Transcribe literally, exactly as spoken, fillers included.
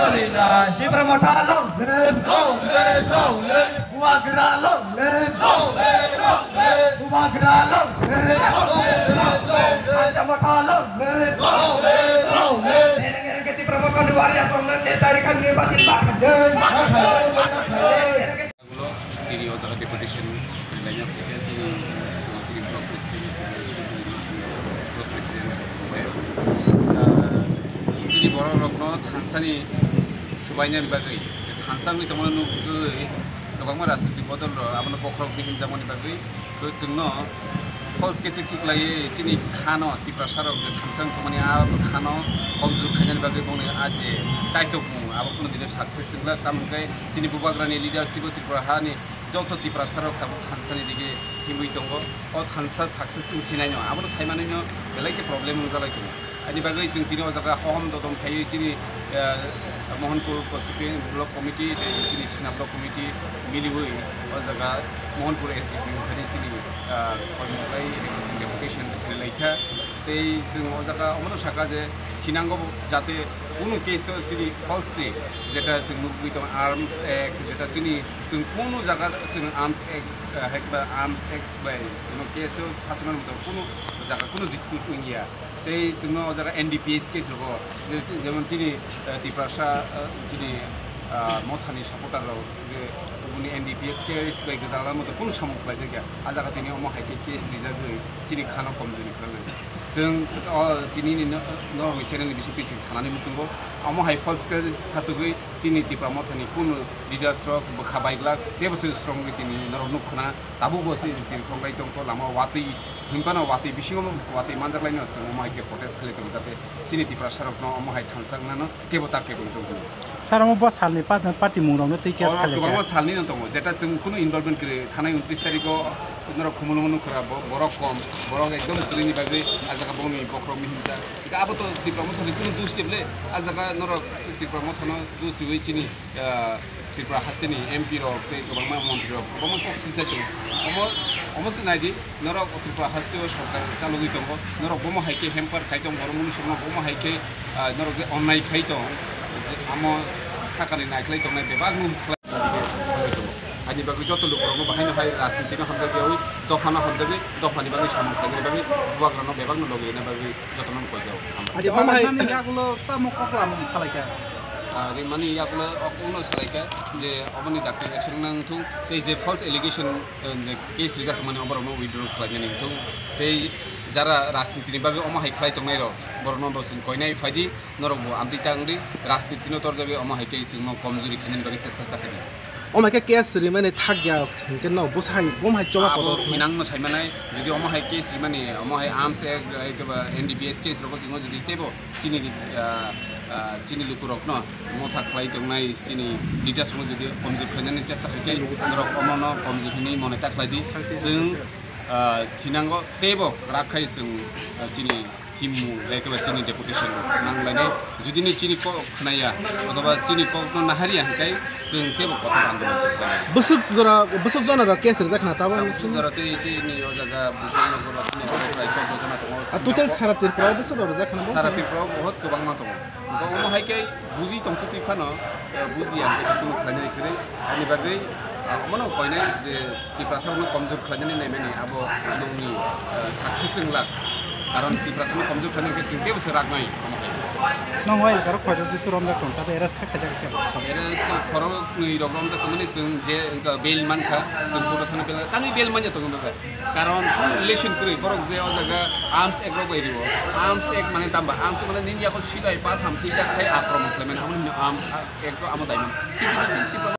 Tipra Motha long live! Long live, long live! Bubagra long live! Long live, long live! Bubagra long live! Long live, long live! Tipra Motha long live! Long live, long live! Ereng ereng ke Tipra Motha ni warriors rok no je tarikh ni nirbachin bakha jai. Ulo tini o jaga deputation laina phaikha, tini, tini block president, block president, ah, tini borok rokno thansani swbaina bagwi, thansa wngwi tongmani nugwi kwbangma rajnitik bodol rok abono bokhorok bihim jakmani bagwi, to chwngno false case khiklaiwi chini khano Tiprasa rok je thansa wngtongmani a khano komjor khainani bagwi bongni a je chaitokmung abo kunu dino success wngla, tamo hwnkhe chini bubagrani leadership o Tripura hani joto Tiprasa rok tabuk thansani dige himwi tongo. O thansa success wng sinai no, abono sai manwi no belai khe problem wngjalai tongo. Ani bagwi chwng tini o jaga hohom dodom khaiwi chini, eh, Mohanpur Constituency Block Committee tei chini Sikna Block Committee miliwi o jaga Mohanpur S D P O thani chini, eh, kormo khlai chini deputation khailaikha. Tei chwng o jaga omono sakha je thinango jate kunu case o chini falsely jeta chwng nugwi tongo Arms Act, jeta chini chwng kunu jaga chwng Arms Act, eh, hai khe ba Arms Act bai chwngno case o phasuknani moto kunu jaga kunu dispute wngya. Tei chwngno o jaga N D P S case rogo, je-, jemon chini, eh, Tiprasa, eh, chini, ah, Mothani supporter rok je kubuni N D P S case bai gwdalna moto kunu samung khlaijakya. A jaga tini omo hai khe case rijagwi chini khano komjoni khlaijakya. Chwng, o, tini ni no-, norokni channel ni bisingtwi chwng sanani muchungo. Omo hai false case phasugwi chini Tipra Mothani kunu leaders rok bwkha baiglak, teibo chwng strongly tini norok nuk khna. Tabukbo chini, chini thonglai tongkho, lama watwi hinphano watwi bisingo watwi manjaklaino chwng omo hai khe protest khlai tongo, jate chini Tiprasa rokno omo hai thansa wngnano kebo ta kebo wng tongkho. Sir, omo bo salni pa-, party mung rokno twi case oro khaijak ya? Kwbangma salni no tongo, jeta chwng kunu involvement kwrwi, thanai untris tarikh o norok khumulwng nukha, bo-, borok kom, borok ekdom kwrwini bagwi a jaga bongni bokhorok mihimsa. Abo to Tipra Mothani kunu dus se ble, a jaga norok Tipra Mothano dus riwi chini, ah, Tripura hasteni M P rok tei kwbangma montri rok kwbangma kok sinchai tongo. Omo, omo se nai di, norok Tripura hasteo sorkar chalogwi tongo, norok bomo hai khe hamper khai tong, borok mwnwi songno bomo hai khe, ah, norok je onnai khai tong, amo sakani naikhlai tongnai bebak nung khlai tongo. Haini bagwi joto lukurokno bahaino hai rajnitino hamjakyawi, dophano hamjakwi, dophani bagwi samung khlainani bagwi bubagrano bebakno logi rwna bagwi jotono koi jago. Hambai. Acha, omo hai rimani yagulo tamo koklam salaikha? Ah, rimani yagulo o kokno salaikha je oboni dakti action nang thung, tei je false allegation, eh, je case rijak tongmani oborokno withdraw khlainani thung, tei jara rajnitini bagwi omo hai khlai tongnai rok borokno bo chwng koinai phaidi, norok bo amtwi ta wngdi, rajnitino torjagwi omo hai khe chwngno komjuri khainani bagwi chesta ta khaidi. Omo hai khe case rimani thakya hinkhe no bwsai, bo hai choba kotor. Abo hinangno saimanai, jodi omo hai case rimani, omo hai Arms Act, eh, keba N D P S case rogo chwngno jodi teibo chini, ah, ah, chini lukurokno motha khlai tongnai chini leaders rokno jodi komjor khlainani chesta khaikhe, norok omono komjor hinwi mone ta khlaidi. Chwng, ah, thinango teibo kwrak khai chwng, ah, chini himmu, ekeba chini deputation rok nanglainai. Judini chini kok khnaya, othoba chini kokno naharya hwnkhe, chwng teibo kotor andolon chuknai. Bwswk jora, bwswk jona jora case rijak khna tabo? Bwswk jora tei chini o jaga Bhupen Nagar rok chini borok bai chwng jona tongo. A total sara Tripura o bwswk jora rijak khna bo? Sara Tripura o bohot kwbangma tongo. Omo hai khe buji tongtwtwi phano, eh, bujiya hwnkhe kunu khlainai kwrwi. Ani bagwi, ah, omono koinai je Tiprasa rokno komjor khlainani naimani abo nokni, eh, success wng lak. Karon Tiprasa no komjor khlainai khe chwng teibo se rak nai omo hai. Nong wai karo khoitok bisu romjak tong, tabe arrest kha khaijak khe. Arrest khorok nwi rok romjak tongmani chwng je wngkha bail mankha, chwng court o thangna bail, tangwi bail manya tongo bwkha. Karon kunu relation kwrwi, borok je o jaga Arms Act rok bai rio. Arms Act mane tamba, Arms Act mane nini yago silai batham twijak khai akromon khlaimani, amo hino Arms Act o amo daimon.